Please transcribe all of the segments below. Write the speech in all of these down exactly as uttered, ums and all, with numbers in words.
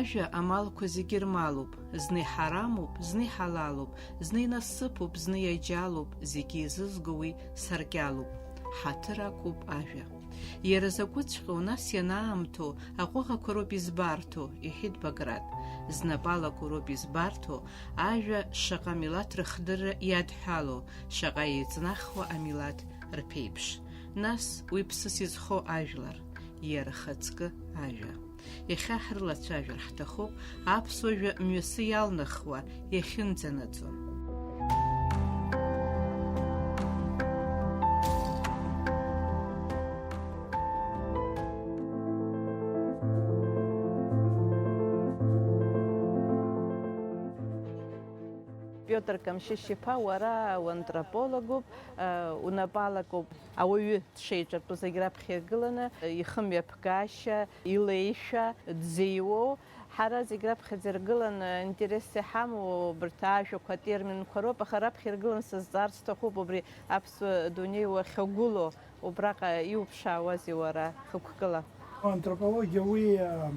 Ажәа амалқәа зегьы рмалуп, зны иҳарамуп, зны иҳалалуп, зны инасыԥуп, зны иаџьалуп, зегьы еизызго уи саркьалуп. Ҳаҭыр ақәуп ажәа. Иара закәыҵәҟьоу, нас ианаамҭоу, аҟәыӷақәа роуп избарҭоу, иҳәеит Баграт. Знапалақәа роуп избарҭоу, ажәа шаҟа милаҭ рыхдырра иадҳәалоу, шаҟа еиҵнахуа амилаҭ рԥеиԥш. Нас уи ԥсыс изхоу ажәлар, иара ахаҵкы ажәа. Иахьа ҳрылацәажәар ҳҭахуп аԥсуа жәа мҩасы иалнахуа, иахьынӡанаӡо. Пиотр Камшьышь-иԥа, уара уантропологуп, э, унапалакуп. Ауаҩы дшеиҿартәу зегь раԥхьа иргыланы, ихымҩаԥгашьа, илеишәа, дзеиуоу, ҳара зегь раԥхьаӡа иргыланы, интересс иҳамоу убарҭ ажәақәа, атерминқәа роуп, аха раԥхьа иргыланы сызҵаарц сҭахуп убри аԥсуа дунеи уахьагәылоу, убраҟа иуԥшаауазеи уара хықәкыла? Антропологиа уи, а,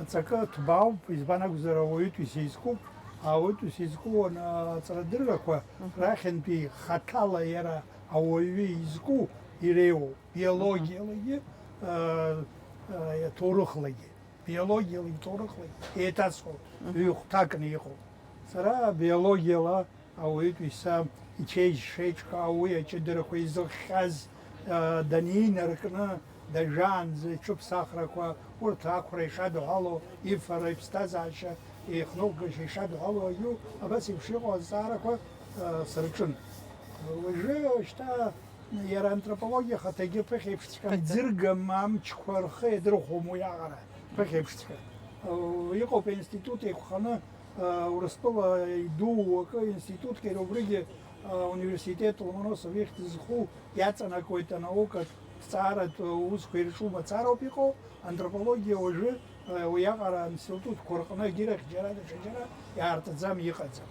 аҵакы ҭбаауп, избан акәзар, ауаҩытәыҩса изкуп, ауаҩытәыҩса изку, а, аҵарадыррақәа Мгм. рахьынтәи хаҭала иара ауаҩы изку иреиуоуп, биологиалагьы, а, а, ҭоурыхлагьы, биологиалагьы, ҭоурыхлагьы еиҭасҳәоит, Мгм. ҩ-хәҭакны иҟоуп. Сара биологиала ауаҩытәыҩса ичеиџь шеиҿкаау, уи аҷыдарақәа изыхҟьаз, а, данинаркны дажәаанӡа иҽыԥсахрақәа, урҭ ақәра ишадҳәалоу, ифара, иԥсҭазаашьа, ихнылгашьа ишадҳәалоу аҩу, абас еиԥш иҟоу азҵаарақәа, а, сырҿын. Уажәы шьҭа иара антропологиа ахаҭагьы ԥыхьеиԥшҵәҟьа Ԥыхьеиԥш. Иӡыргам, амчқәа рхы иадырхәом уи аҟара, ԥыхьеиԥшҵәҟьа. Иҟоуп аинститут еиқәханы, Урыстәыла идуу акы институтк иара убригьы, а, университет Ломоносов ихьӡ зху иаҵанакуеит анаукатә ҭҵааратә усқәа ирҿу мацароуп иҟоу, антропологиа уажәы, а, уиаҟара аинститутқәа рҟны егьирахь џьара даҽаџьара иаартӡам, иҟаӡам.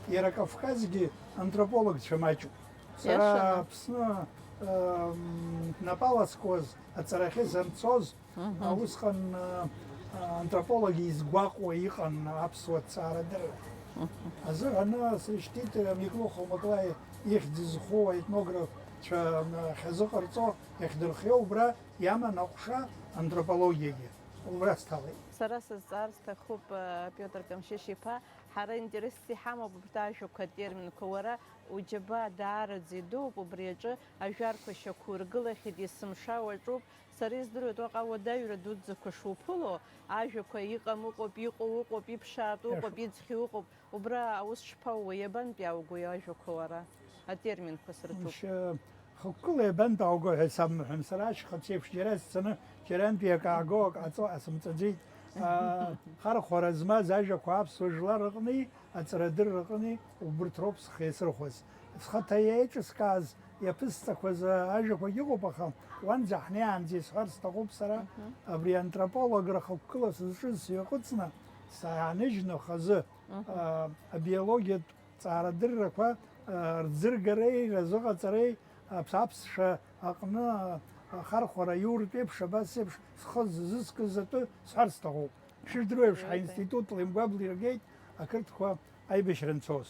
Иара Кавказгьы антропологцәа маҷуп. Сара Иашаны. Аԥсны, ам, напала скуаз, аҵарахьы санцоз, Мгм. Усҟан, а, а, антропологи изгәаҟуа иҟан аԥсуа ҭҵаарадырра. Мгм. Азыҳәан сышьҭит, а, Миклухо Маклаи ихьӡ зху аетнографцәа, а, ахьазыҟарҵо, иахьдырхио убра иаман аҟәша антропологиагьы. Убра сҭалеит. Сара сызҵаар сҭахуп, а, Пиотр Камшьышь-иԥа, ҳара интересс иҳамоуп абарҭ ажәақәа, атерминқәа. Уара уџьабаа даараӡа идууп, убри аҿы ажәарқәа шьақәургылахьеит, есымша уаҿуп. Сара издыруеит, уаҟа ауадаҩра дуӡӡақәа шуԥыло, ажәақәа иҟам ыҟоуп, иҟоу ыҟоуп, иԥшаатәу ыҟоуп, Иашоуп. Иӡхьоу ыҟоуп. Убра аус шԥауоу, иабантәи иааугои ажәақәа уара? Атерминқәа сырҿуп. Мшьы, хықәкыла иабантәааугои ҳәа сабмҳәан, сара ашьхацәеиԥш џьара сцаны, џьарантәи акы ааго, акы ҟаҵо асымҵаӡеит. Аа, хархәара змаз ажәақәа аԥсуа жәлар рҟни, аҵарадырра рҟни, убырҭ роуп схы иасырхәаз. Схаҭа еиҿыскааз, иаԥысҵақәаз ажәақәагьы ыҟоуп, аха уанӡа ҳнеиаанӡа исҳәар сҭахуп сара, Мгм. Абри антрополог рахықәкыла сызҿыз сҩаҟәыҵны, сааныжьны хазы, Мгм. А, абиологиатә ҵаарадыррақәа, а, рӡыргареи разыҟаҵареи аԥ-, аԥсшәа аҟны, а, ахархәара иуртә еиԥш, абас еиԥш схы ззыскыз атәы сҳәар сҭахуп. Шәыжәдыруеи еиԥш, Иуеи. Ҳаинститут Лемгәабла иргеит ақырҭқәа аибашьра анцоз.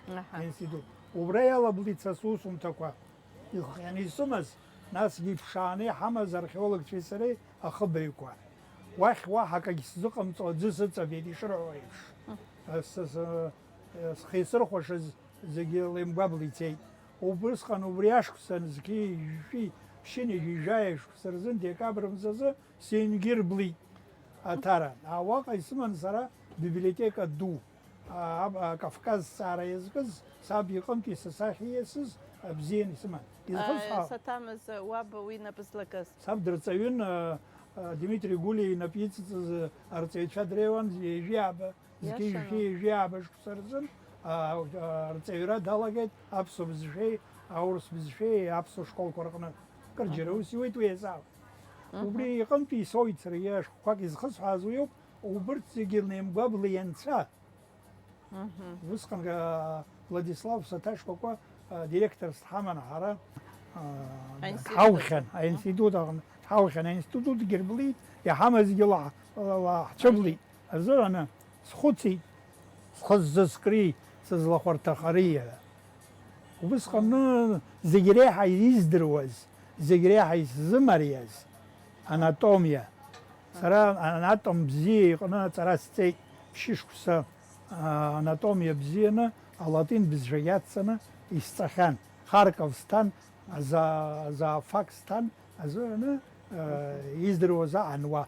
Аҳа. Аинститут. Убра иалаблит са сусумҭақәа. Ихианы исымаз, насгьы иԥшааны иҳамаз археологцәеи сареи ахыбаҩқәа. Уахь уаҳа акагь сзыҟамҵо аӡы сыҵабеит, ишырҳәо еиԥш. Мм. С-, с-, схы исырхәашаз зегьы Лемгәабла ицеит. Убысҟан убри ашықәсан зқьи жәшәи, ԥшьыни жәижәаи ашықәса рзын, декабр мзазы, сеингьырблит Аҭара. Уаҟа исыман сара библиотека ду. А, а, Кавказ зҵаара иазкыз саб иҟынтәи са сахь ииасыз, а, бзианы исыман. Изхысҳәаау? Саҭамыз, уаб уи инапы злакыз? Саб дырҵаҩын, а, а, Дмитрий Гулиа инапы иҵыҵыз, а, арҵаҩцәа дреиуан, ҩажәи ааба, зқьи Иашаны. Жәшәи ҩажәи ааба шықәса рзын, а, а, арҵаҩра далагеит аԥсуа бызшәеи, аурыс бызшәеи, аԥсуа школқәа рҟны. Кырџьара Аҳа. Ус иуеит уи азал. Аҳа. Убри иҟынтәи исоуит саргьы ашәҟәқәак изхысҳәааз уиоуп, убырҭ зегьы Лемгәабла ианца. Мгм. Усҟан, а, Владислав Саҭашкәакәа, а, директорс дҳаман ҳара, а, Аинститут. Дҳаухьан, аинститут аҟны дҳаухьан, аинститутгьы рблит, иҳамазгьы ла-, ла-, ла-, ҳцәыблит. азыҳәаны схәыцит, схы сзыскри, сызлахәарҭахари ҳәа. Убысҟаны зегь реиҳа издыруаз, зегь реиҳа исзымариаз анатомиа. Сара анатом бзиа иҟны аҵара сҵеит, ԥшьышықәса, а, анатомиа бзианы алатин бызшәагь ацҵаны исҵахьан. Харков сҭан, аза-, азофак сҭан, азыҳәаны, а, издыруаз аан уа.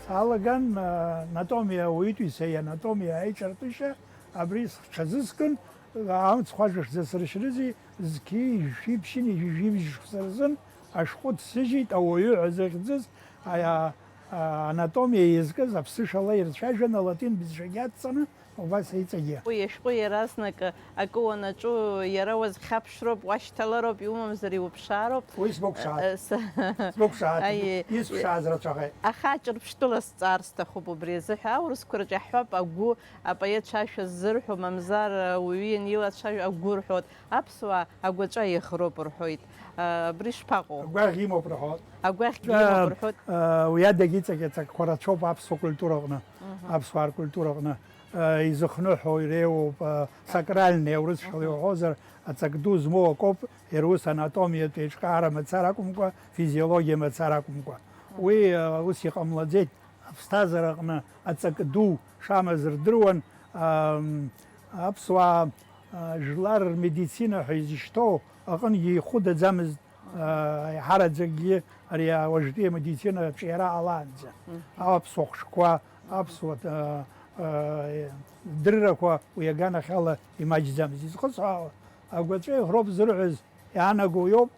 Салаган, а, анатомиа, ауаҩытәыҩса ианатомиа аиҿартәышьа, абри сҽазыскын, амцхә ажәа шзасыршьрызи, зқьи жәшәи ԥшьыни жәижәи шықәса рзын ашәҟәы ҭсыжьит, ауаҩы ҳәа зыхьӡыз, а, а, анатомиа иазкыз аԥсышәала ирцәажәан, алатин бызшәагьы адҵаны, убас иҵегьы. Уи ашәҟәы иаразнак акы уанаҿу, иара уазхьаԥшроуп, уашьҭалароуп, иумамзар иуԥшаароуп. Уи смықәшаат. Э, с-, Смықәшаат. Аиеи. Исԥшааз рацәахеит. Аха Ҷырԥштәыла сҵаар сҭахуп убри азыҳәа. Аурысқәа рҿы иаҳҳәап, агәы, апоетцәа ашәа ззырҳәо, мамзар, ауаҩы ианилацәажәо, агәы рҳәоит. Аԥсуаа агәаҵәа иаӷроуп рҳәоит. Э, абри шԥаҟоу? Агәаӷь имоуп рҳәоит. Агәаӷьгьы имоуп рҳәоит. Э, уи адагьы иҵегь аҵакқәа рацәоуп аԥсуа культураҟны, Мгм. аԥсуаа ркультураҟны. Э, изыхныҳәо иреиуоуп, э, сакральный, аурысшәала Мгм. иуҳәозар, аҵак ду змоу акоуп, иара ус анатомиатә еиҿкаара мацара акәымкәа, физиологиа мацара акәымкәа. Мгм. Уи, э, ус иҟамлаӡеит, аԥсҭазаараҟны аҵак ду шамаз рдыруан, ам, аԥсуаа, э, жәлар рмедицина ҳәа изышьҭоу аҟынгьы ихәыдаӡамызт. Аиҳараӡакгьы ари ауаҩытәи амедицина аҿиара ҟалаанӡа, Мгм. аԥсуа хәшәқәа, аԥсуа, а, а, дыррақәа уи аганахьала имаҷӡамызт. Изхысҳәаауа, агәаҵәа иӷроуп зырҳәаз иаанаго иоуп.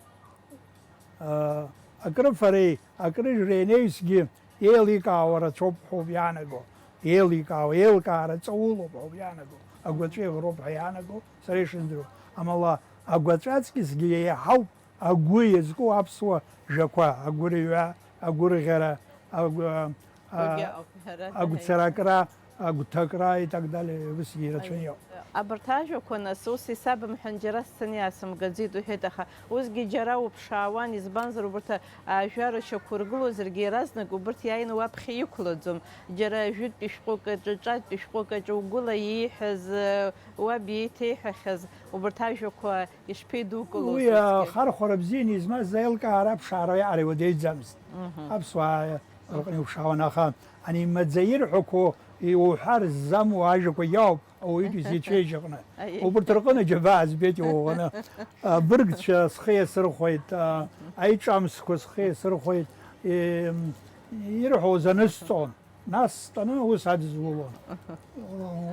А, акрыфареи акрыжәреи анаҩсгьы еиликаауа рацәоуп ҳәоуп иаанаго. Еиликаауа, еилкаара ҵаулоуп ҳәоуп иаанаго. Агәаҵәа иӷроуп ҳәа иаанаго, сара ишыздыруа. Амала, агәаҵәа аҵкьысгьы еиҳауп агәы иазку аԥсуа жәақәа, агәырҩа, агәырӷьара, агә-, а, Уигьы ауп, ҳәарада, агәцаракра, агәҭакра и так далее, усгьы ирацәаны иҟоуп. Абарҭ ажәақәа, нас, ус исабымҳәан, џьара сцаны иаасымгаӡеит уҳәеит, аха усгьы џьара уԥшаауан, избанзар, убарҭ ажәа ршьақәыргылозаргьы, иаразнак убарҭ иааины уаԥхьа иқәлаӡом. Џьара жәытәтәи шәҟәык аҿы, ҿатәтәи шәҟәык аҿы угәыла ииҳәаз, уаб иеиҭеиҳәахьаз, убарҭ ажәақәа Ишԥеидукылоу Уи усгьы? Ахархәара бзианы измаз аилкаара аԥшаара аиаара иуадаҩӡамызт. Мгм. Аԥсуаа рҟны иуԥшаауан, аха ани маӡа ирҳәақәо иуҳәар ззамуа ажәақәагьы ауп ауаҩытәыҩса ицәеижь аҟны. Аиеи. Убырҭ рҟны џьабаа збеит иуӷәӷәаны. Абыргцәа схы иасырхәеит, а, аиҿамсқәа схы иасырхәеит, е, ирҳәоз анысҵон. Нас стәаны ус адызулон.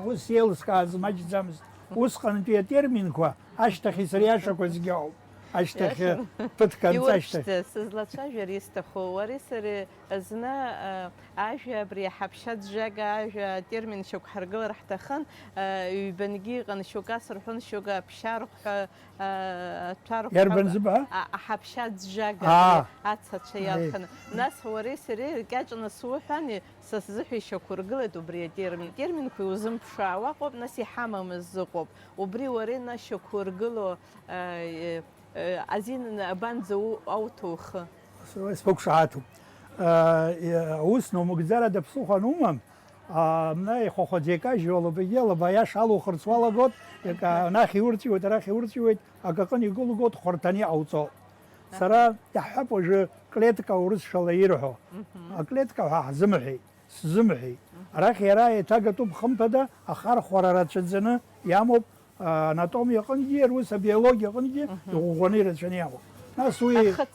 Ус еилыскааз маҷӡамызт. Усҟантәи атерминқәа ашьҭахь исыриашақәазгьы ауп. Ашьҭахь Иашан. Ԥыҭк анҵы ашьҭахь. Иурԥшӡа, сызлацәажәар исҭаху, уареи сареи зны, а, ажәа абри аҳаԥшьа ӡәӡәага ажәа атермин шьақәҳаргылар ҳҭахын, а, ҩбангьы иҟан, шьоук асырҳәон, шьоук аԥшьархә ҳәа, Аҭәархә Иарбан ҳәа зыбҳәа? А-, аҳаԥшьа ӡәӡәага Аа. Абри ацацәа Аи. Иалхны. Нас уареи сареи ркьаҿны суҳәани, са сзыҳәа ишьақәыргылеит убри атермин. Терминқәа иузымԥшаауа ыҟоуп, нас иҳамамыз ыҟоуп. Убри уара инашьақәыргыло, а, э, э, азин абанӡа у-, ауҭо ухы? Сықәшаҳаҭуп. А, э, ус наумыгӡарада ԥсыхәа анумам, А, мна ихәахәаӡа икажьу алабагьы алаба аиаша алухырц уалагот, иака-, анахь иурҵәиуеит, арахь иурҵәиуеит, акаҟын икылугот, хәарҭаны иҟауҵо. Сара иаҳҳәап уажәы клетка урысшәала ирҳәо. Мгм. Аклетка ҳәа ҳзымҳәеит, сзымҳәеит. Мгм. Арахь иара еиҭагатәуп хымԥада, ахархәара рацәаӡаны иамоуп, Анатомиа аҟынгьы, иара ус абиологиа аҟынгьы Мгм. Иӷәӷәаны ирацәаны иамоуп. Нас уи Ахыц.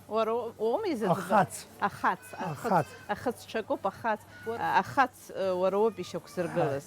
Уара у-, уоума изыӡбо? Ахац. Ахац, ахыц, Ахац. Ахыц ҽакуп, ахац. Уара ахац, э, уара уоуп ишьақәзыргылаз.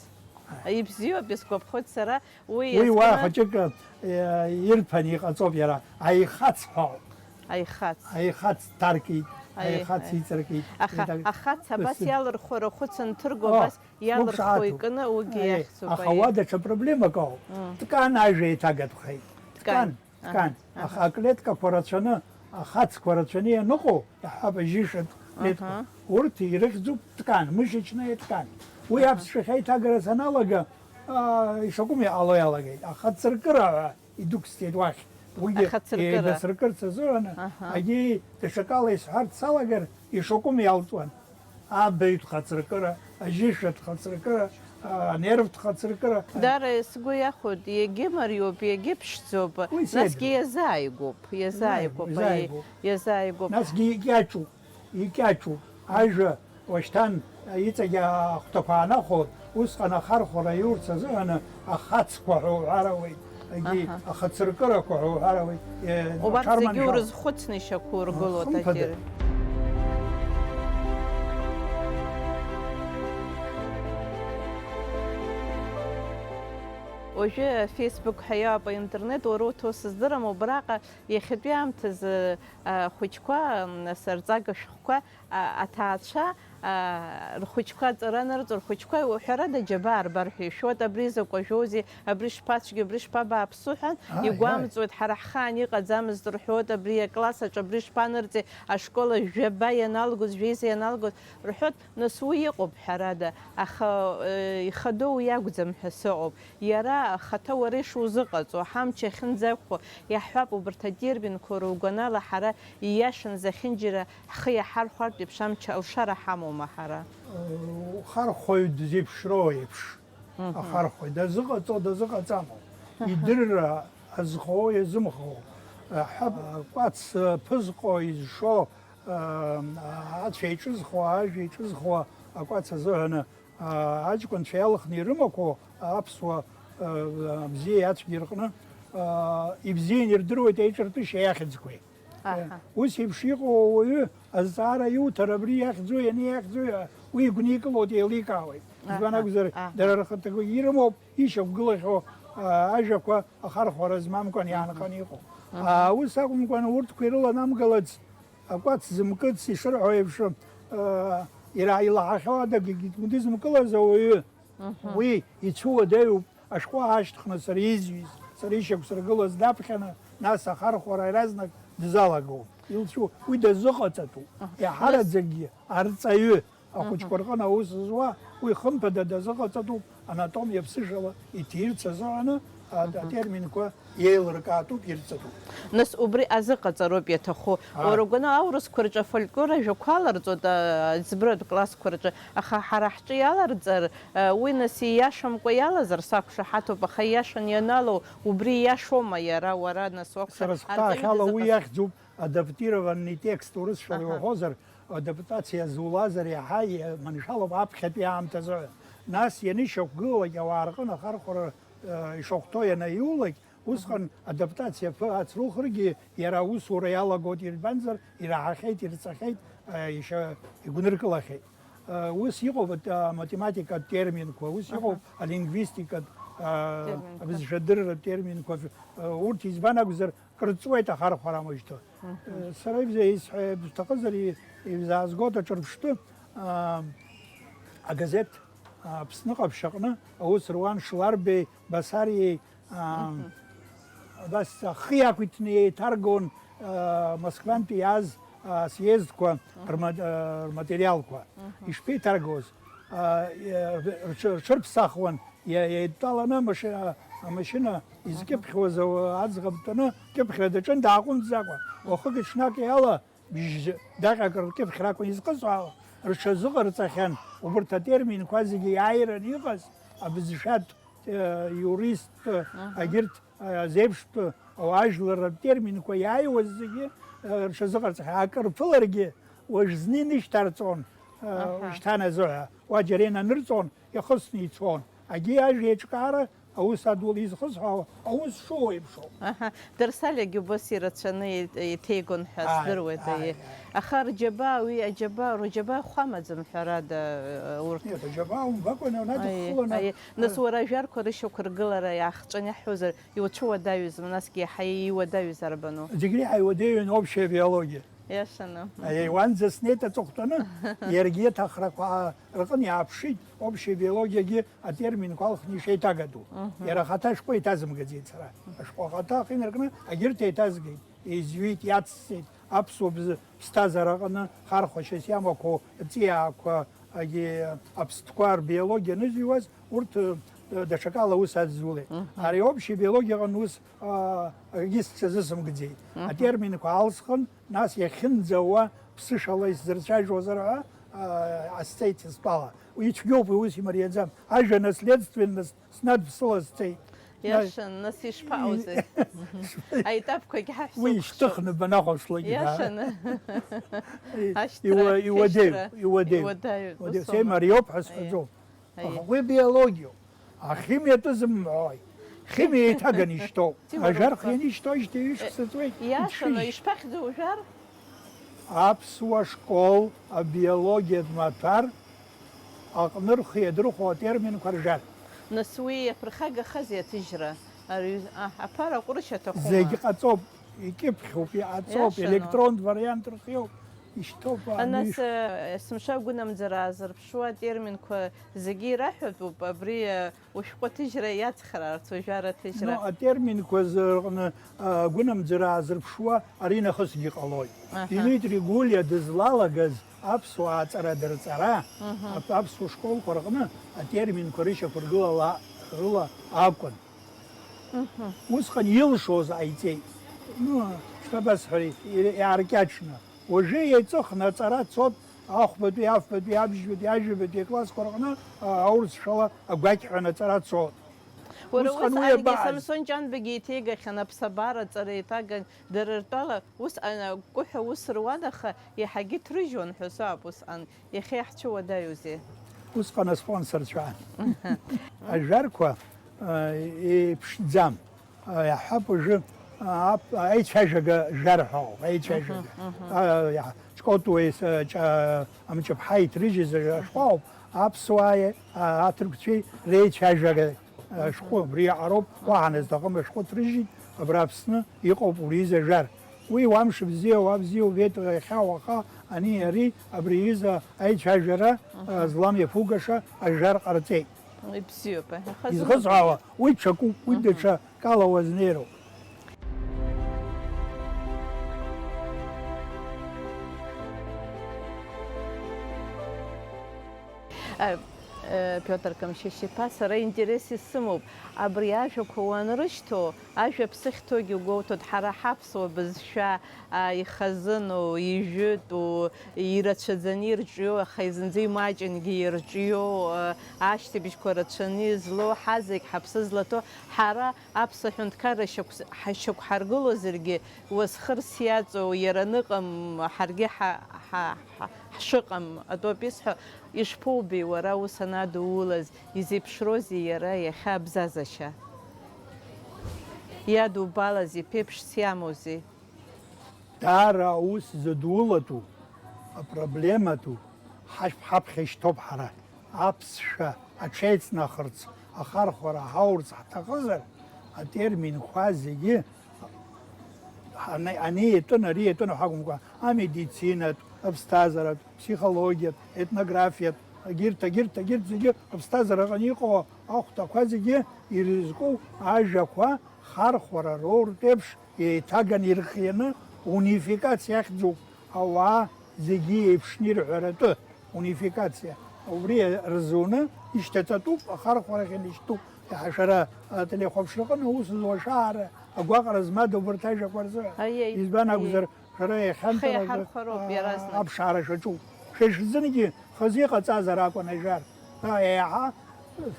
Ҳаи. Ибзиоуп, исгәаԥхоит сара. Уи Уи уа иазкны хәыҷык, э, ирԥан иҟаҵоуп иара. Аихац ҳәа ауп. Аихац. Аихац ҭаркит, Аи, аихац аи. Иҵаркит. Аха, Еиҭа-, ахац абас ус. Иалырхуа рахәыц анҭырго, О, абас Иалырхуа сгәы ԥшаатәуп. Икны уигьы Аи, иахьӡуп, аха аиеи. Уа даҽа проблемак ауп. М. Ткан ажәа еиҭагатәхеит. Ткан, Ткан. Ткан. Аҳа, Аха аха. Аклеткақәа рацәаны, ахацқәа рацәаны ианыҟоу, иаҳҳәап, ажьышатә клеткақәа, Аҳа. Урҭ ирыхьӡуп ткан, мышечная ткан. Уи Аҳа. Аԥсшәахь аиҭагара саналага, аа, ишакәым иҟало иалагеит. Аха ҵыркыра ҳәа идәықәсҵеит уахь. Уигьы еибацыркырц азыҳәан, егьи даҽакала исҳәарц салагар, ишакәым иалҵуан. Абаҩ дхацыркыра, ажьышәа дхацыркыра, анерв дхацыркыра. Дара сгәы иахәоит, егьымариоуп, егьыԥшӡоуп, насгьы иазааигәоуп, иазааигәоуп, иазааигәоуп. Насгьы икьаҿуп, икьаҿуп. Ажәа уашьҭан иҵегь ахәҭақәа аанахәоит, усҟан ахархәара иурц азыҳәан ахацқәа ҳәа уҳәар ауеит, егьи ахацыркырақәа ҳәа уҳәар ауеит. Убарҭ зегьы урызхәыцны ишьақәургылоит, хымԥада. Уажәы Facebook ҳәа иоуп аинтернет, уара уҭоу сыздырам, убраҟа иахьатәи аамҭазы, а, ахәыҷқәа, м, нас, арҵага шәҟәқәа, а, аҭаацәа, а, рхәыҷқәа аҵара анырҵо, рхәыҷқәа, ҳәарада, џьабаа рбар ҳәа ишәоит, абри закә ажәоузеи, абри шԥацәгьоу, абри шԥабааԥсу ҳәа игәамҵуеит, ҳара ҳхаан иҟаӡамызт рҳәоит, абри акласс аҿы абри шԥанырҵеи, ашкол аҿы жәаба ианалгоз, жәеиза ианалгоз рҳәоит, нас уи иҟоуп, ҳәарада, аха, э, ихадоу уи акәӡам ҳәа сыҟоуп. Иара ахаҭа уара ишузыҟаҵо, ҳамч ахьынӡақәхо, иаҳҳәап, убарҭ атерминқәа ругәанала ҳара ииашан зехьынџьара ҳхы иаҳархәартә еиԥш амч алшара ҳамоума ҳара? Ухархәаҩ дзеиԥшроу еиԥш, ахархәаҩ дазыҟаҵо, дазыҟаҵаму, идырра азхоу, иазымхоу, ҳәа, акәац ԥызҟо, изшо, ацәа иҿызхуа, ажәа иҿызхуа акәац азыҳәаны, аа, аҷкәынцәа иалхны ирымақәоу аԥсуа, аа, бзиеи ацәгьеи рҟны, аа, ибзианы ирдыруеит аиҿартәышьа иахьӡқәеи. Аҳа. Ус еиԥш иҟоу ауаҩы азҵаара иуҭар, абри иахьӡуи, ани иахьӡуи ҳәа, уи игәникылоит, еиликаауеит. Аҳа, избан акәзар, аҳа. Дара рхаҭақәа ирымоуп ишьақәгылахьоу, аа, ажәақәа ахархәара змамкәан иаанханы иҟоу. Аҳа. Аа, ус акәымкәан, урҭқәа ирыланамгалац, акәац зымкыц ишырҳәо еиԥш, э, ира-, илаҳахьоу адагьы дызмкылаз ауаҩы, мгм, уи ицәуадаҩуп, ашәҟәы аашьҭхны сара изҩыз, сара ишьақәсыргылаз даԥхьаны, нас ахархәара иаразнак дызалагоуп. Илцәу-, уи дазыҟаҵатәуп. Аҳ, иаҳараӡакгьы арҵаҩы. Ахәыҷқәа рҟны аус зуа, уи хымԥада дазыҟаҵатәуп, анатомиа ԥсышәала иҭирц азыҳәаны, а, атерминқәа еилыркаатәуп, ирҵатәуп. Нас убри азыҟаҵароуп иаҭаху. Ааи. Уара угәаны аурысқәа рҿы афольклор ажәақәа аларҵоит, а, аӡбратә классқәа рҿы, аха ҳара ҳҿы иаларҵар, а, уи нас ииашамкәа иалазар сақәшаҳаҭуп, аха ииашан ианалоу убри ииашоума иара, уара нас уакәшар? Сара схаахьала уи иахьӡуп адаптированный текст, урысшәала иуҳәозар, адаптациа зулазар иаҳа иаманшәалоуп аԥхьатәи аамҭазы. Нас ианышьақәгылалак ауаа рҟны ахархәара, э, ишахәҭоу ианаиулак, усҟан адаптациа аԥы ацрухыргьы иара аусура иалагоит, избанзар, ираҳахьеит, ирҵахьеит, э, иша-, игәныркылахьеит. Э, ус иҟоуп ат-, аматематикатә терминқәа, ус иҟоуп алингвистикатә, э, терминқәа, абызшәадырратә терминқәа, э, урҭ избан акәзар, крыҵуеит ахархәара мыжда. Мгм. Э, сара ибза-, исҳәа-, бҭахызар, и-, ибзаазгоит аҿырԥштәы, а, агазеҭ, а, Аԥсны ҟаԥшь аҟны аус руан Шларбеи Басариеи, а, мгм, абас ахы иақәиҭны еиҭаргон, а, Москвантәи иааз, а, съездқәа, мгм, рма-, а, рматериалқәа. Мгм. Ишԥеиҭаргоз? А, э, рҽы-, рҽырԥсахуан. Иа-, еидтәаланы амашьына, амашьына изкьыԥхьуаз ауа аӡӷаб дтәаны, кьыԥхьра даҿын дааҟәымҵӡакәа. Уахыки-ҽнаки ала, бжь-, даҟьак ркьыԥхьра акәын изхысҳәаауа, рҽазыҟарҵахьан убарҭ атерминқәа зегьы иааираны иҟаз, абызшәатә, э, иуристтә, аҳа, агьырҭ, э, азеиԥштә, ажәлар ртерминқәа иааиуаз зегьы, э, рҽазыҟарҵахьан. Акыр ԥыларгьы, уажә зны инышьҭарҵон, э, аҳа, ушьҭан азы ҳәа, уа џьара инанырҵон, иахысны ицон. Агьи ажәа еиҿкаара аус адула изхысҳәаауа, аус шоу еиԥшоуп. Аҳа, Дарсалиагьы убас ирацәаны еит-, еиҭеигон ҳәа, ааи, здыруеит, ааи, аиеи. Аха рџьабаа, уи аџьабаа, рџьабаа хәамаӡам, ҳәарада, урҭ. Нет, аџьабаа умбакәа, анаҩс, аиеи, дыххыланы, аиеи. Нас, аиеи, уара ажәарқәа рышьақәыргылара иаахҵәаны иаҳҳәозар, иуцәуадаҩызма, насгьы иаҳа иуадаҩызар бану? Зегь реиҳа иуадаҩын общая биология. Иашаны. Аиеи, уанӡа снеит аҵыхәтәаны, иаргьы аҭахрақәа рҟны иааԥшит, общая биологиагьы атерминқәа алхны ишеиҭагатәу. Мгм. Иара ахаҭа ашәҟәы еиҭазымгаӡеит сара. Ашәҟәы ахаҭа ахы инаркны, агьырҭ еиҭазгеит, еизҩит, иацсҵеит, аԥсуа бз-, ԥсҭазаара аҟны хархәашьас иамақәоу аҵиаақәа, агьи аԥстәқәа рбиологиа анызыҩуаз, урҭ, э, даҽакала аус адызулеит. Ари общий биологиа аҟны ус, а, акгьы сҽазысымкӡеит. Атерминқәа алсхын, нас иахьынӡауа ԥсышәала исзырцәажәозар ҳәа, а, ҟасҵеит стәала. Уи цәгьоуп, уи ус имариаӡам. Ажәа наследственность снадԥсыла сцеит. Иашан, нас ишԥаҟоузеи? Аетапқәагь ҳаҳәса Уи ишьҭыхны банахәаԥшлогьы, да. Иашан. Ашьҭра, Иуа-, иуадаҩ, ашьҭра. Иуадаҩ. Иуадаҩ, Иуадаҩ. ус Сеи аума? Мариоуп ҳәа Аиеи. сҳәаӡом. Аха уи биологиоуп. Ахимиатә зымҳәои? Химиа еиҭаганы ишьҭоуп. Ҭиуа Ажәар роуп. хианы ишьҭоу ишьҭеи ҩышықәса ҵуеит. Иашан, Иҽшыжь. ишԥахьӡу ужәар? Аԥсуа школ абиологиатә маҭәар аҟны рхы иадырхәо атерминқәа ржар. Нас уи иаԥырхагахазеи аҭыжьра? Ари, а, аԥара ҟәрышь аҭахума? Зегь ҟаҵоуп, икьыԥхьуп, иҟаҵоуп, Иашану? Електронтә вариант рхиоуп, ишьҭоуп, Анас, аниш- э, есымша агәынамӡара аазырԥшуа атерминқәа зегьы ираҳәатәуп, абри, э, ушәҟәы аҭыжьра иацхраарц, ужәара аҭыжьра. Ну, атерминқәа зы-, рҟны, а, агәынамӡара аазырԥшуа ари нахысгьы ҟалоит. Аҳа. Дмитри Гәлиа дызлалагаз аԥсуаа аҵара дырҵара, Мгм. ап-, аԥсуа школқәа рҟны атерминқәа рышьақәыргылала рыла акәын. Мгм. Усҟан илшоз ҟаиҵеит. Ну, шԥабасҳәари, и-, иааркьаҿны. Уажәы еиҵыхны аҵара цот, ахәбатәи, афбатәи, абжьбатәи, ажәабатәи аклассқәа рҟны, а, аурысшәала агәақьҳәан аҵара цот. Уара Усҟан уи усҟангьы абааз. Самсон Ҷанбагьы еиҭеигахьан аԥсабара аҵара еиҭаган, дара ртәала ус, а, акәкәыҳәа ус руан, аха иаҳагьы ҭрыжьуан ҳәа сҳәап усҟан, иахьа иаҳцәыуадаҩузеи? Усҟан аспонсорцәа. Ажәарқәа, а, еиԥшӡам. А, иаҳҳәап, уажәы, а, ап-, аицәажәага жәар ҳәа ауп, аицәажәага. Мгм, мгм. А, иаҳ-, Ҷкәытуеи с-, Ҷа-, Амҷыԥҳа иҭрыжьыз ашәҟәы ауп, аԥсуааи, а, аҭырқәцәеи реицәажәага, а, Мгм. шәҟәы, убри аҟароуп, уаҳа назҭахым ашәҟәы ҭрыжьит, абра Аԥсны иҟоуп убри изы ажәар. Уи уа мшыбзиа, уа бзиа убеит, иахьа, уаха, ани, ари, абри изы аицәажәара, Мгм. а, злам иаԥугаша ажәар ҟарҵеит. Ибзиоуп, аха Изхысҳәаауа, уи ҽакуп, уи Мгм. даҽа кала уазнеироуп. Э, э, Пиотр Камшьышь-иԥа, сара интерес исымоуп, абри ажәақәа уанрышьҭоу, ажәа ԥсыхьҭоугьы угәоуҭоит, ҳара ҳаԥсуа бызшәа, а, ихазыну, ижәытәу, ирацәаӡаны ирҿиоу, аха зынӡа имаҷынгьы ирҿиоу, а, ашьҭыбжьқәа рацәаны излоу, ҳазегь ҳаԥсы злаҭоу, ҳара Аԥсуа ҳәынҭқарра шьақәс-, ҳа-, шьақәҳаргылозаргьы, уасхырс иаҵоу иара аныҟам, ҳаргьы ҳа-, ҳа-, ҳа-, ҳшыҟам атәоуп исҳәо, ишԥоубеи уара ус анадуулаз, изеиԥшроузеи иара иахьа абзазашьа? Иадубалаз иԥеиԥшс иамоузеи? Даара аус зыдулатәу, апроблематәу ҳашә-, ҳаԥхьа ишьҭоуп ҳара. Аԥсшәа аҽеиҵнахырц, ахархәара ҳаурц ҳҭахызар, атерминқәа зегьы ани-, ани иатәын, ари иатәын ҳәа акәымкәа, амедицинатә, аԥсҭазааратә, аԥсихологиатә, етнографиатә, агьырҭ, агьырҭ, агьырҭ зегьы аԥсҭазаараҟны иҟоу ахәҭақәа зегьы ирызку ажәақәа хархәара роуртә еиԥш еиҭаганы ирхианы унификациа ахьӡуп, ауаа зегьы еиԥшны ирҳәаратәы, унификациа. Убри рзуны ишьҭаҵатәуп, ахархәарахь инышьҭуп. Иаҳа шәара ателехәаԥшраҟны аус зуа шәаара агәаҟра змада убарҭ ажәақәа рзыҳәа? Аиеи, Избан аиеи. акәзар, шәара Ҳхы иахьанҭалагы, иаҳархәароуп а, иаразнак. аԥшаара шаҿу. Шәа ишәзынгьы хазы иҟаҵазар акәын ажәар. А, еиҳа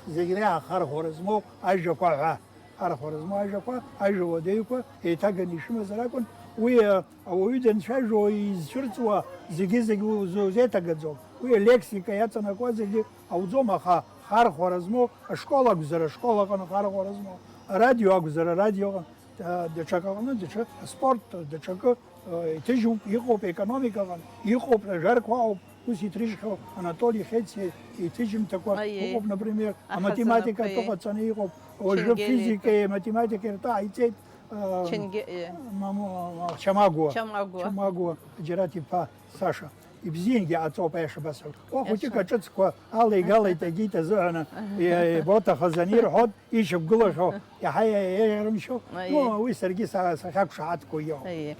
зегь реиҳа ахархәара змоу ажәақәа ҳәа. Арахәара змоу ажәақәа, ажәа уадаҩқәа еиҭаганы ишәымазар акәын, уи, а, ауаҩы данцәажәо изцәырҵуа зегьы-зегь уз-, узеиҭагаӡом. Уи алексика иаҵанакуа зегьы ауӡом, аха хархәара змоу, ашкол акәзар, ашкол аҟны хархәара змоу, арадио акәзар, арадио аҟны, а, даҽак аҟны, даҽа аспорт, даҽакы, а, иҭыжьуп, иҟоуп, аекономика аҟны иҟоуп, ажәарқәа ыҟоуп. Ус иҭрыжьхьоу Анатоли Хециа иҭыжьымҭақәа Аиеи. ыҟоуп, например, Ахазынақәа, аматематика аиеи. атәы ҟаҵаны иҟоуп. Уажәы Ченгели физикеи аматематикеи ртәы ҟаиҵеит, а, Ченге-, е. ма-, ма-, ма-, Чамагуа. Чамагуа. Чамагуа Џьараҭ-иԥа Саша. Ибзиангьы аҵоуп, аиаша басҳәап. Уа хәыҷык Иаша. аҿыцқәа алеигалеит, агьит азыҳәаны, Аҳа. е-, е-, боҭахаз анирҳәоз, ишьақәгылахьоу, иаҳа иа-, иа-, иарымшьо. Аиеи. Ну, уи саргьы са-, сахьақәшаҳаҭхо иоуп. Аиеи.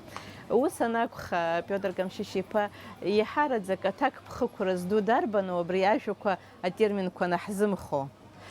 Ус анакәха, Пиотр Камшьышь-иԥа, еиҳараӡак аҭакԥхықәра зду дарбану абри ажәақәа, атерминқәа анаҳзымхо?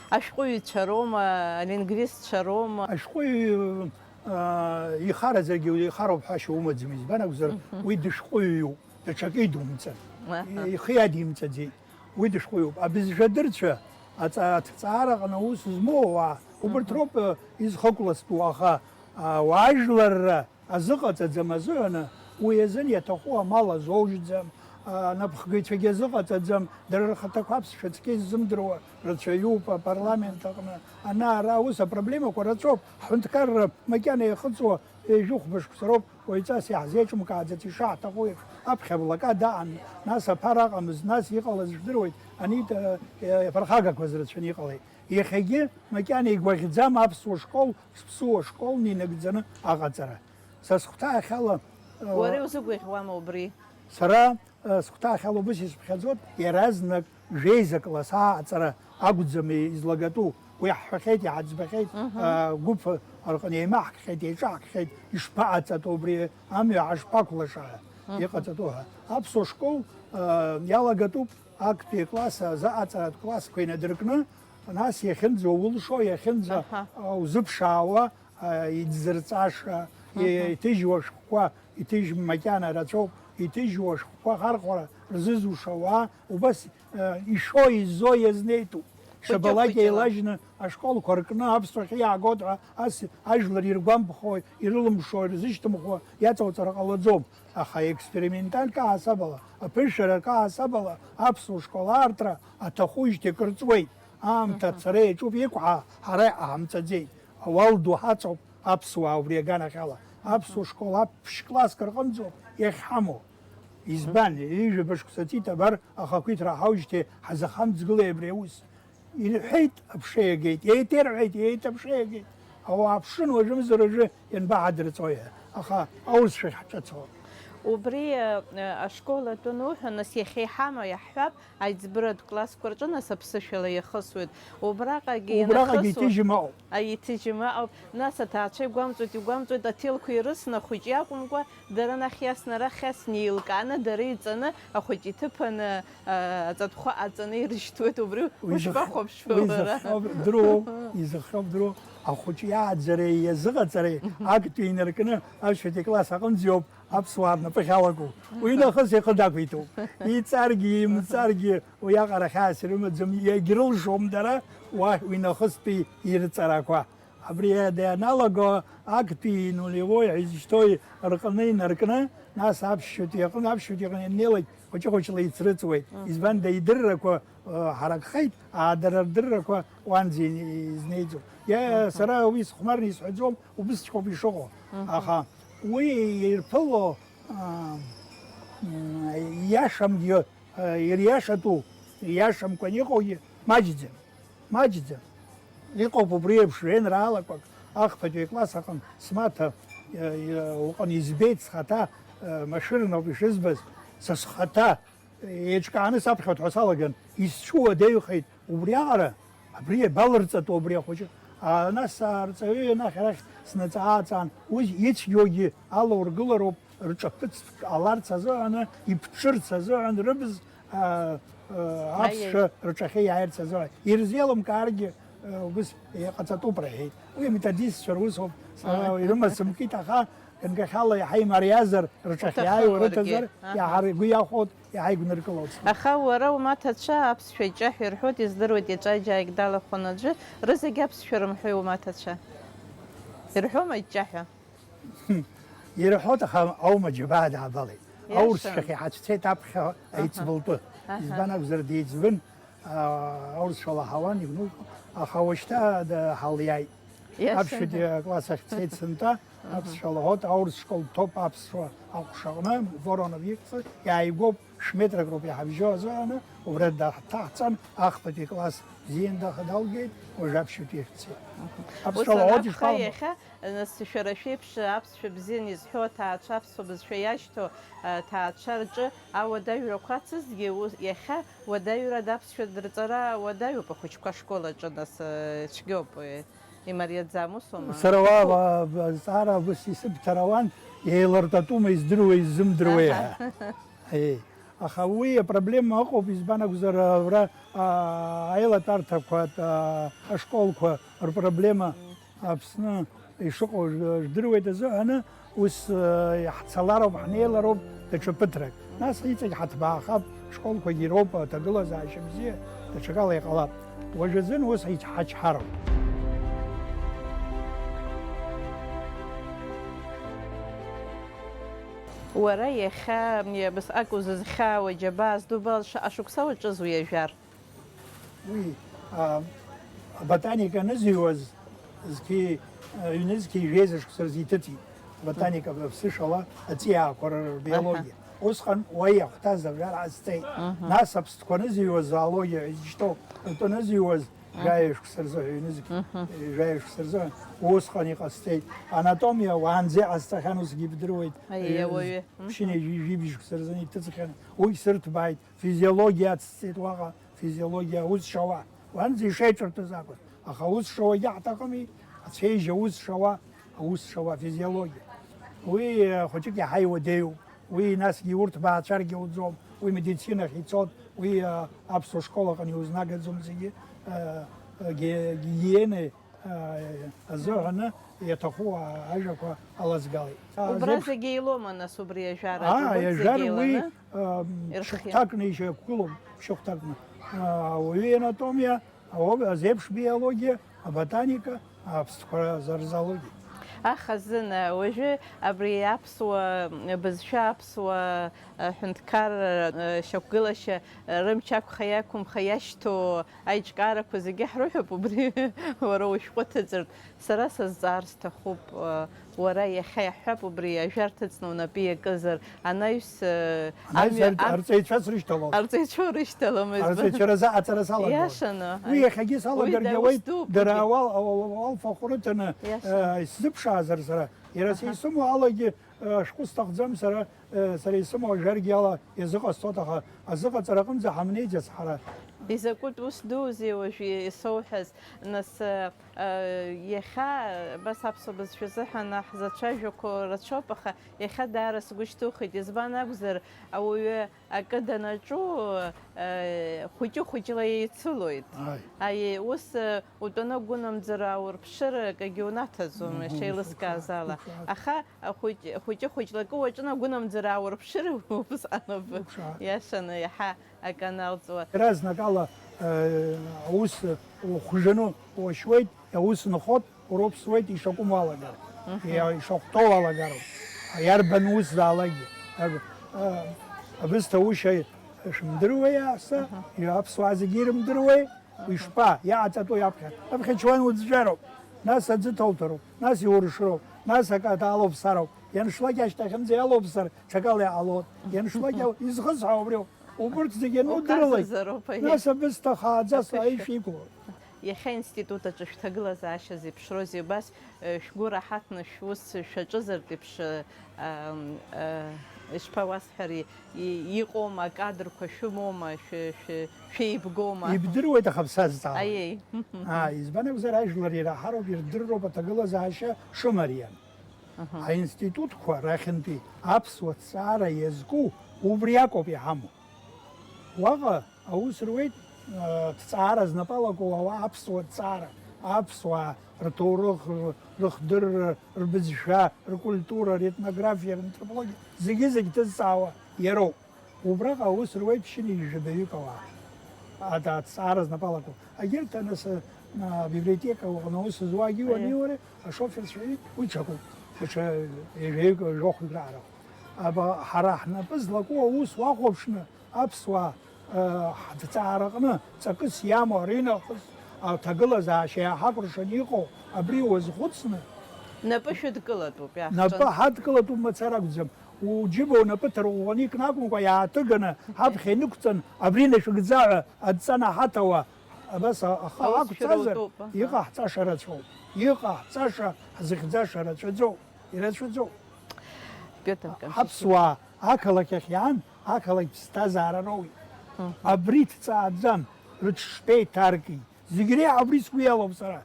Ашәҟәыҩҩцәа роума, алингвистцәа роума? Ашәҟәыҩҩы, аа, ихаразаргьы ихароуп ҳәашьа умаӡам, избан акәзар, Мгм. уи дышәҟәыҩҩуп, даҽакы идумҵан. Аҳа. Ихы иадимҵаӡеит, уи дышәҟәыҩҩуп. Абызшәадырцәа, аҵа-, аҭҵаараҟны аус змоу ауаа, убырҭ Мгм. роуп, э, изхыкәластәу, аха, аа, уаажәларра азыҟаҵаӡам азыҳәаны, уи азын иаҭаху амал азоужьӡам, анапхгаҩцәагьы азыҟаҵаӡам, дара рхаҭақәа аԥсшәа цқьа иззымдыруа рацәаҩуп апарламент аҟны, ана-ара, ус апроблемақәа рацәоуп, ҳҳәынҭқарра макьана иахыҵуа ҩажәи хәба шықәса роуп, уаҩҵас иаҳзеиҿымкааӡац ишаҳҭаху еиԥш, аԥхьа аблокада аан, нас аԥара ыҟамызт, нас иҟалаз жәдыруеит, анита, э, аԥырхагақәа зрацәаны иҟалеит. Иахьагьы макьана игәаӷьӡам аԥсуа школ, ԥсуа школны инагӡаны аҟаҵара. Са схәҭаахьала, э, Уара иузыгәаӷьуама убри? Сара, э, схәҭаахьала убыс исыԥхьаӡоит, иаразнак жәеиза класс ааҟаҵара акәӡам излагатәу. Уи ҳҳәахьеит, иҳаӡбахьеит, Мгм. э, гәыԥ рҟны еимаҳкхьеит, еиҿаҳкхьеит, ишԥаҟаҵатәу убри, амҩа ҳашԥақәлаша ҳәа Мгм. иҟаҵатәу ҳәа. Аԥсуа школ, э, иалагатәуп актәи акласс азы аҵаратә классқәа инадыркны, нас иахьынӡа улшо, иахьынӡа, Аҳа. э, узыԥшаауа, а, иӡырҵаша, Мгм. иҭыжьуа шәҟәқәа, иҭыжьым макьана рацәоуп, иҭыжьуа шәҟәқәа ахархәара рзызуша ауаа, убас, а, ишо-изо иазнеитәуп. Хәыҷы-хәыҷла. Шабалак еилажьны ашколқәа ркны аԥсуахьы иаагоит ҳәа ас ажәлар иргәамԥхо, ирылымшо, ирзышьҭымхуа иаҵауҵар ҟалаӡом. Аха експериментальк аҳасабала, аԥышәарак аҳасабала аԥсуа школ аартра аҭахуижьҭеи акыр ҵуеит. Аамҭа Мгм. ацара иаҿуп, иқәҳа ҳара иҟаҳамҵаӡеит. Ауал ду ҳаҵоуп аԥсуаа убри аганахьала. Аԥсуа школ аԥшь класск рҟынӡоуп иахьҳамоу. Избан, ҩажәаба шықәса ҵит абар ахақәиҭра ҳауижьҭеи ҳазахамҵгылеи абри аус? Ирҳәеит, аԥша иагеит, еиҭа ирҳәеит, еиҭа аԥша иагеит. Ауаа ԥшын уажәымзар уажәы ианбаҳадырҵои ҳәа. Аха аурысшәахь ҳҿыцуп. Убри, э, ашкол атәы ануҳәа, нас иахьа иҳамоу иаҳҳәап, аиҵбыратә классқәа рҿы нас аԥсышәала иахысуеит. Убраҟагьы Убраҟагьы ианахысуа, иҭыжьым ауп. А, иҭыжьым ауп. Нас аҭаацәа игәамҵуеит, игәамҵуеит, аҭелқәа ирысны ахәыҷы иакәымкәа, дара анахь иасны, арахь иасны, еилкааны, дара иҵаны, ахәыҷы иҭыԥаны, а, аҵатәхәы аҵаны ирышьҭуеит. Убри Уи зых-, ушԥахәаԥшуеи уи уара? Изыхҟьо дыруоу, изыхҟьо дыруоу, ахәыҷы иааӡареи иазыҟаҵареи актәи инаркны аԥшьбатәи акласс аҟынӡа иоуп аԥсуаа рнапы ахьалагоу. Уи нахыс ихы дақәиҭуп. Иҵаргьы, имҵаргьы, уиаҟара хьаас ирымаӡам, иагьрылшом дара уа уи нахыстәи ирҵарақәа. Абри даналага, актәи нулевой ҳәа изышьҭоу рҟны инаркны, нас аԥшьбатәи аҟны, аԥшьбатәи аҟны инеилак хәыҷы-хәыҷла ицрыҵуеит. Мгм. Избан, идыррақәа, э, ҳаракхеит, аа, дара рдыррақәа уанӡа изнеиӡом. Иа-, Мгм. сара уи сыхәмарны исҳәаӡом, убысҵәҟьоуп ишыҟоу. Мгм. Аха уи ирԥыло, а, м, иашамгьы, а, ириашатәу, ииашамкәан иҟоугьы маҷӡам. Маҷӡам. Иҟоуп убри еиԥш жәеинраалақәак, ахԥатәи акласс аҟын смаҭа, э, э, уҟны избеит схаҭа, э, машәырноуп ишызбаз, са схаҭа, э, еиҿкааны саԥхьоит ҳәа салаган, исцәуадаҩхеит убриаҟара, абри иабалырҵатәу абри ахәыҷы? А, нас арҵаҩы анахь арахь снаҵаа-ааҵаан, уи ицәгьоугьы алаургылароуп, рҿаԥыцтә ҟаларц азыҳәаны, иԥҽырц азыҳәан, рыбз, а, а, аԥсшәа Аиеи. рҿахьы иааирц азыҳәан. Ирзеилымкааргьы, а, убыс иҟаҵатәуп рҳәеит. Уи аметодистцәа русоуп, сара Мгм. ирымасымкит, аха ганкахьала иаҳа имариазар, рҿахь иааиуа Уҭахымхаргьы. рыҭазар, Аҳа. иаҳа ргәы иахәоит, иаҳа игәныркылоит. Аха уара умаҭацәа аԥсшәа иҷҷаҳәа ирҳәоит, издыруеит, иаҿа џьаргь далахәын аӡәы, рызегь аԥсшәа рымҳәои умаҭацәа? Ирҳәома иҷҷаҳәа? Ирҳәоит, аха аума џьабаа даабалеит. Иашан. Аурысшәахь иҳацәцеит аԥхьа Аҳа. аиҵбылтәы. Аҳа. Избан акәзар, деиҵбын, аа, аурысшәа лаҳауан, игәнылкылон, аха уажәшьҭа да-, ҳалиааит. Иашан. Аԥшьбатәи акласс ахь дцеит сынтәа, Аҳа. аԥсшәа лаҳауеит, аурыс школ дҭоуп аԥсуа аҟәшаҟны, Воронов ихьӡ, иааигәоуп. Шә-метрак роуп иҳабжьоу азыҳәаны, убра даҳҭаҳҵан, ахԥатәи класс бзиан даха далгеит, уажә аԥшьбатәи ахь дцеит. Аԥсшәала Ус уаҵәы анакәха, ишԥалбо? Иахьа, нас, шәара шәеиԥш аԥсшәа бзиан изҳәо аҭаацәа, аԥсуа бызшәа иашьҭоу аҭаацәа рҿы ауадаҩрақәа ацызгьы, ус, иахьа уадаҩрада аԥсшәа дырҵара уадаҩуп ахәыҷқәа ашкол аҿы, нас, цәгьоуп, имариаӡам, усоума? Сара уа, уа, азҵаара ус исыбҭар ауан, еилартәатәума, издыруеи, изымдыруеи Аҳа. ҳәа. Аиеи. Аха уи апроблема ыҟоуп, избан акәзар, абра, аа, аилатәарҭақәа, аа, ашколқәа рпроблема Аԥсны ишыҟоу ж-, жәдыруеит азыҳәаны, ус, аа, иаҳцалароуп, ҳнеилароуп даҽа ԥыҭрак. Нас иҵегь ҳаҭбаахап, ашколқәагьы ироуп, аҭагылазаашьа бзиа, даҽакала иҟалап. Уажәазын ус ҳач-, ҳачҳароуп. Уара иахьа абасҟак узызхьаауа џьабаа здубалша ашықәса уаҿыз уи ажәар? Уи, а, аботаника анызыҩуаз зқьи, а, ҩнызқьи жәеиза шықәса рзы иҭыҵит. Аботаника аԥсышәала аҵиаақәа рбиологиа. Усҟан уа иахәҭаз ажәар ҟасҵеит. Нас аԥстәқәа анызыҩуаз, зоологиа ҳәа изышьҭоу, утәы анызыҩуаз, жәаҩа шықәса рзы ҳәа ҩнызқь, Мгм. Жәаҩа шықәса рзы усҟан иҟасҵеит. Анатомиа уаанӡа иҟасҵахьан, усгьы ибдыруеит. Аиеи, Ҩ-, ауаҩы. Мгм. Ԥшьынҩажәи жәибжь шықәса рзы иҭыҵхьан, уигь сырҭбааит. Физиологиа ацҵеит уаҟа, физиологиа аус шауа. Уанӡа ишеиҿырҭыз акәын. Аха аус шауагьы ҳҭахыми, ацәеижь аус шауа, аус шауа, физиологиа. Уи, э, хәыҷык иаҳа иуадаҩуп. Уи насгьы урҭ баацәаргьы уӡом, уи медицинахь ицоит, уи, а, аԥсуа школ аҟны иузнагаӡом зегьы, а, а, ги-, гигиена, а, азыҳәаны иаҭаху, а, ажәақәа алазгалеит. А, Убра зеиԥш- зегьы еилоума, нас, убри ажәара? Аа, Убырҭ зегьы ажәар уи, еиланы? Ам, Ирхиа. Шьыхәҭакны ишьақәгылоуп, шьыхәҭакны. А, уаҩы ианатомиа, Аоба, азеиԥш биологиа, аботаника, аԥстәқәа рзы-, рзоологиа. Аха зын, уажәы абри аԥсуа бызшәа, аԥсуа ҳәынҭқарра шьақәгылашьа рымч ақәха-иақәымха иашьҭоу аиҿкаарақәа зегьы ҳрыҳәоуп, убри уара ушәҟәы ҭыҵыртә. Сара сазҵаар сҭахуп, уара иахьа иаҳҳәап, убри ажәа рҭыҵны унапы иакызар, анаҩс, э, Анаҩс амҩа, арҵ-, ам-, арҵаҩцәа срышьҭалон. Арҵаҩцәа урышьҭалон, избан? Арҵаҩцәа рзы аҵара салагон. Иашаны, Уи аи. Иахьагьы Уи салагар даус ауеит, дууп, дара уигьы. Ауал, ауал, ауалфахә рыҭаны, Иашаны. Э, исзыԥшаазар сара, иара Аҳа. Сеисымоу алагьы, э, ашәҟәы сҭахӡам сара, э, сара исымоу ажәаргьы ала иазыҟасҵоит, аха азыҟаҵара аҟынӡа ҳамнеиӡац ҳара. Изакәытә ус дуузеи уажә исоуҳәаз, нас, э, Иахьа, абас аԥсуа бызшәа азыҳәан ҳзацәажәақәо рацәоуп, аха иахьа даара сгәы шьҭухит, избан акәзар, ауаҩы акы данаҿу, хәыҷы-хәыҷла еицылоит. Ааи. Аиеи, ус, утәаны агәынамӡара аурԥшыр акагьы унаҭаӡом, Мгм, ишеилыскааз ала. Уқәшаҳаҭ. Аха ахәыҷ-, хәыҷы-хәыҷла акы уаҿын, агәынамӡара аурԥшыр, убысҟан ауп. Уқәшаҳаҭ. Иашаны, иаҳа акы аналҵуа. Иаразнакала, э, аус ухәжаны уашьуеит, аус нхоит, урыԥсуеит ишакәым уалагар, Мгм. иа-, ишахәҭоу уалагароуп. Иарбан усзаалакгьы. Ар-, э, абысҭа ушьа шәымдыруеи, ааса, Мгм. иа-, аԥсуаа зегьы ирымдыруеи? Мгм. Ишԥа, иааҵатәу иаԥхьа? Аԥхьа чуан уӡәӡәароуп, нас аӡы ҭауҭароуп, нас иуршроуп, нас акы аҭаалоуԥсароуп. Ианшлак ашьҭахьынӡа иалоуԥсар, ҽакала иҟалоит. Ианшлак иал-, изхысҳәаау убриоуп. Убырҭ зегьы анудырлак, Указазароуп, аиеи. Нас абысҭа хааӡа Аԥышәа. Сааишәа иқәлоит. Иахьа аинститут аҿы шәҭагылазаашьа зеиԥшроузеи, убас, э, шәгәы раҳаҭны шәус шәаҿызартә еиԥш, э, ам, э, ишԥауасҳәари, и-, иҟоума, акадрқәа шәымоума, шәы-, шәы-, шәеибгоума? Ибдыруеит, аха бсазҵаауеит. Аиеи. Аа, избан акәзар, ажәлар ираҳароуп, ирдырроуп аҭагылазаашьа шымариам. Аҳа. Аинститутқәа рахьынтәи аԥсуа ҭҵаара иазку убри акоуп иҳамоу. Уаҟа аус руеит, а, ҭҵаара знапы алаку ауаа аԥсуа ҭҵаара, аԥсуаа рҭоурых, р-, рыхдырра, рбызшәа, ркультура, ретнографиа, рантропологиа, зегьы-зегь ҭызҵаауа иароуп. Убраҟа аус руеит ԥшьынҩажәи жәабаҩык ауаа. Ада аҭҵаара знапы алаку. Егьырҭ, нас, а, абиблиотека аҟны аус зуагьы Аиеи. Уаниури, ашоферцәеи, уи ҽакуп. Даҽа ҩажәаҩык, жәохәҩык раара. Аба, ҳара ҳнапы злаку аус уахәаԥшны, аԥсуаа, а, ҳҭҵаараҟны ҵакыс иамоу аринахыс аҭагылазаашьа иаҳакәыршаны иҟоу абри уазхәыцны, Напы шәыдкылатәуп, иаҳҳәон. Напы ҳадкылатәуп мацара акәӡам. Уџьыба унапы ҭарӷәӷәаны икны акәымкәа, иааҭыганы, ҳаԥхьа инықәҵан, абри нашәыгӡа ҳәа адҵа наҳаҭауа, абас а-, ахы Аус ақәҵазар, шәырутәуп, аха. Иҟаҳҵаша рацәоуп. Иҟаҳҵаша, ҳзыхьӡаша рацәаӡоуп, ирацәаӡоуп. Пиотр Конфичев. Ҳаԥсуаа ақалақь ахь иаан, ақалақь ԥсҭазаара роуеит. Мгм. Абри ҭҵааӡам, рыҽшԥеиҭарки? Зегь реиҳа абри сгәы иалоуп сара.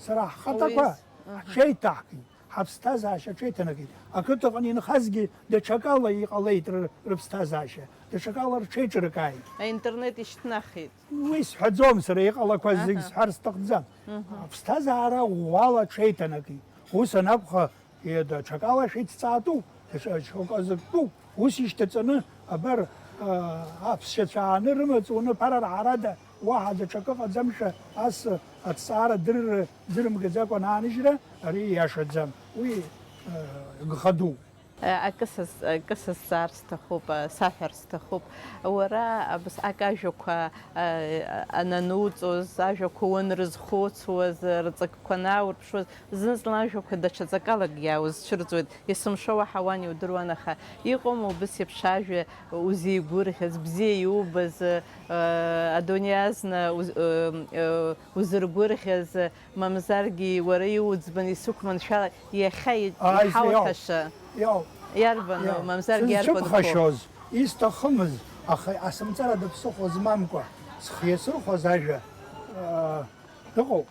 Сара ҳхаҭақәа Ауаҩы, аҳа. Ҳҽеиҭаҳкит. Ҳаԥсҭазаашьа аҽеиҭанакит. Ақыҭаҟны инхазгьы даҽакала иҟалеит ры-, рыԥсҭазаашьа. даҽакала рҽеиҿыркааит. Аинтернет ишьҭнахит. Уи сҳәаӡом сара, иҟалақәаз зегь Аҳа. Сҳәар сҭахӡам. Мгм. Аԥсҭазаара ӷәӷәала аҽеиҭанакит. Ус анакәха, иа-, даҽакала шәеицҵаатәуп, даҽа-, даҽакала зыктәуп. Ус ишьҭаҵаны, абар, а, аԥсшьацәа ааны рымаҵ уны ԥарара ҳарада, уаҳа даҽакы ҟаӡамшәа, ас аҭҵаара дырра-, дырымгаӡакәа анааныжьра, ари ииашаӡам. Уи, а, гхадоуп. Акы саз-, акы сазҵаар сҭахуп, а, саҳәар сҭахуп. Уара абас акы ажәақәа, а, анануҵоз, ажәақәа уанрызхәыцуаз, рҵакқәа анаурԥшуаз, зны-зынла ажәақәа даҽа ҵакалагьы иааузцәырҵуеит, есымша уаҳауан иудыруан, аха иҟоума убыс еиԥш ажәа узеигәырӷьаз, бзиа иубаз, а, адунеи азна уз-, ы, ы, узыргәырӷьаз, мамзаргьы уара иуӡбаны исықәманшәалан, иахьа и-, Ааи, иҳауҳәаша. Иауп. Иарбану, Иауп. Мамзаргьы иарбан уқәоу? Сызцәыԥхашьоз, исҭахымыз, аха асымҵарада ԥсыхәа змамкәа, схы иасырхәаз ажәа, аа, ыҟоуп.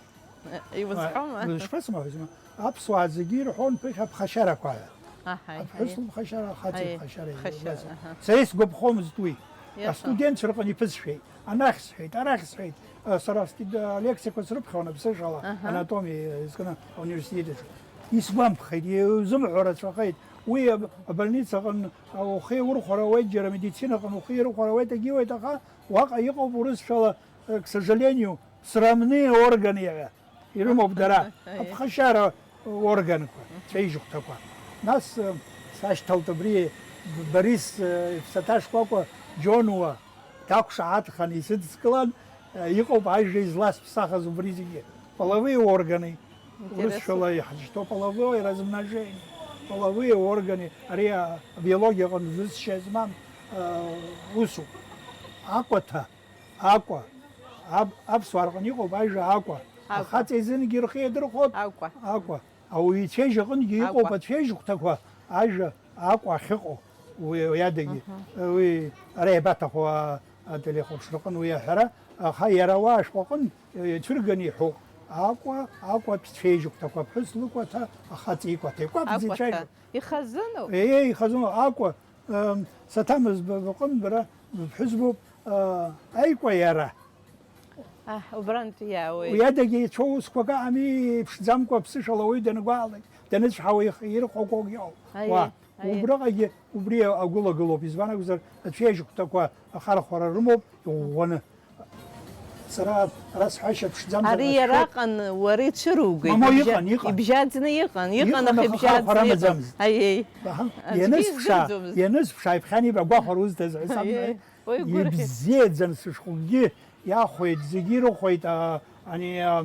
Иузҳәома? Ишԥасымҳәоз, ма, аԥсуаа зегьы ирҳәон ԥыхьа ԥхашьарақәа ҳәа. Аҳаи, Аԥҳәыс аҳаи. Лыԥхашьара, ахаҵа Аҳаи, иԥхашьара ԥхашьара, иубаз. Аҳа. Сара исгәаԥхомызт уи. Иашоуп. Астудентцәа рҟны иԥысшәеит, анахь сҳәеит, арахь сҳәеит, сара астуд-, алекциақәа срыԥхьон аԥсышәала, Аҳа. Анатомиа изкны ауниверситет аҿы. Исгәамԥхеит, иузымҳәо рацәахеит. Уи аб-, абольницаҟын ухы иаурхәар ауеит, џьара амедицинаҟын ухы иаурхәар ауеит, егьиуеит, аха уаҟа иҟоуп урысшәала, к сожалению, срамные органы иара. Ирымоуп дара, Аҳа. Аԥхашьара органқәа, цәеижьхәҭақәа. Нас, э, сашьҭалт абри Борис, э, иԥсаҭа шкәакәа Џьонуа дақәшаҳаҭхан исыдскылан, э, иҟоуп ажәа изласԥсахыз убри зегьы. Половые органы, Интересно. Урысшәала иҳашьҭоу половое размножение, половые органы, ари абиологиаҟны зысшьа змам, э, усуп. Акәаҭа. Акәа. Аб-, аԥсуаа рҟны иҟоуп ажәа акәа. Акәа. Ахаҵа изынгьы рхы иадырхәоит. Акәа. Акәа. Ауаҩы ицәеижь аҟынгьы иҟоуп Акәа. Ацәеижь хәҭақәа ажәа акәа ахьыҟоу. Уи, уи адагьы. Мгм. Уи ара иабаҭаху, а, ателехәаԥшраҟын уи аҳәара, аха иара уа ашәҟәаҟын, э, ицәырганы иҳәоуп. Акәа, акәа цәеижь хәҭақәа, аԥҳәыс лыкәаҭа, ахаҵа икәаҭа. Икәаԥӡа Акәаҭа. Ицәажәо. Ихазыноуп? Еиеи, ихазыноуп. Акәа, Ам, саҭамыз б-, быҟын бара, быԥҳәыс боуп, а, аикәа иара. Аҳ, убрантәи иаауеит. Уи адагьы ицәоу усқәак аами, иԥшӡамкәа аԥсышәала ауаҩы дангәаалак, даныцәҳауа их-, ирхәақәоугьы ауп. Аиеи, Уа, аиеи. Убраҟагьы убри агәылагылоуп, избан акәзар, ацәеижь хәҭақәа ахархәара рымоуп, иӷәӷәаны. Сара ара сҳәашьа ԥшӡамзар Ари насшәоит. Иараҟан уара ицәыругеит, Мамоу ибжьа-, иҟан, иҟан. Ибжьаӡны иҟан, иҟан, Иҟан, аха аха ибжьаӡны хархәара иҟан. Амаӡамызт. Аиеи. Аҳа. Аӡәгьы Ианысԥшаа, издырӡомызт. Ианысԥшаа, иԥхьан ибагәахәар узҭаз ҳәа саб Аиеи. Уи гәырӷьа. Ибзиаӡан сышәҟәгьы иахәеит, зегьы ирыхәеит, а, ани, а,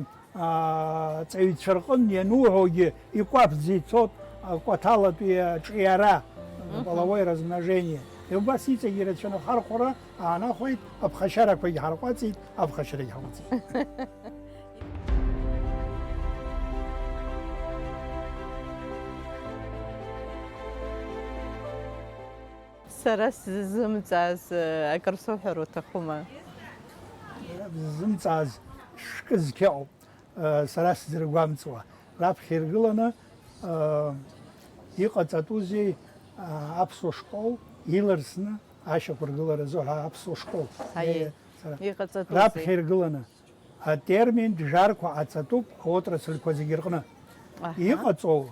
Аҵаҩцәа рҟынтә иануҳәогьы икәаԥӡа ицоит акәаҭалатәи аҿиара, Мгм. Половое размножение. Убас иҵегь ирацәаны ахархәара аанахәеит, аԥхашьарақәагь ҳарҟәаҵит, аԥхашьарагь ҳауӡеит. Сара сзызымҵааз, э, акыр соуҳәар уҭахума? Сзызымҵааз шәкы зқьы ыҟоуп. Сара сзыргәамҵуа, раԥхьа иргыланы, иҟаҵатәузеи, аԥсуа школ иларсны ашьақәыргылара азыҳәа аԥсуа школ. Аиеи. Сара Иҟаҵатәузеи? Раԥхьа иргыланы атермин Бжарқәа ҟаҵатәуп аотрасльқәа зегьы рҟны. Аҳа. Иҟаҵоу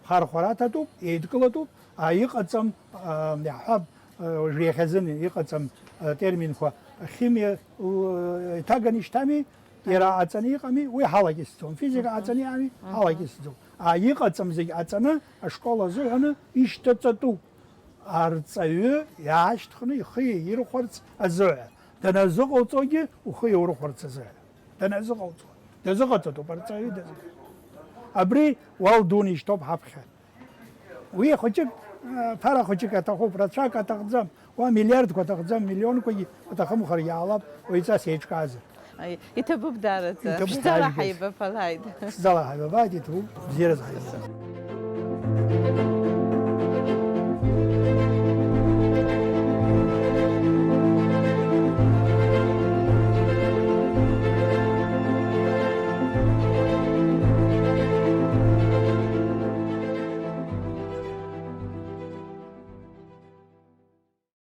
хархәараҭатәуп, еидкылатәуп, а, иҟаҵам, а, иаҳҳәап, а, уажә иахьазын иҟаҵам, а, терминқәа, химиа, л-, иҭаганы ишьҭами, иара Аҳа. Аҵаны иҟами, уи ҳалагьы сӡом. Физика Мгм. Аҵаны иҟами, Мгм. Ҳалагьы сӡом. А, иҟаҵам зегь аҵаны, ашкол азыҳәаны ишьҭаҵатәуп. Арҵаҩы иаашьҭхны ихы иаирхәарц азыҳәа. Даназыҟауҵогьы ухы иаурхәарц азыҳәа. Даназыҟауҵо. Дазыҟаҵатәуп арҵаҩы дазыҟаҵатәуп. Абри уал дуны ишьҭоуп ҳаԥхьа. Уи хәыҷык, э, ԥара хәыҷык аҭахуп, рацәак аҭахӡам. Уа миллиардқәа аҭахӡам, миллионқәагьы уҭахымхаргьы ҟалап, уаҩҵас еиҿкаазар. Аи, иҭабуп даараӡа. Иҭабуп Ԥшӡала даараӡа. Ҳаибабалааит. Ԥшӡала ҳаибабааит, иҭабуп, бзиараз ҳаибабааит.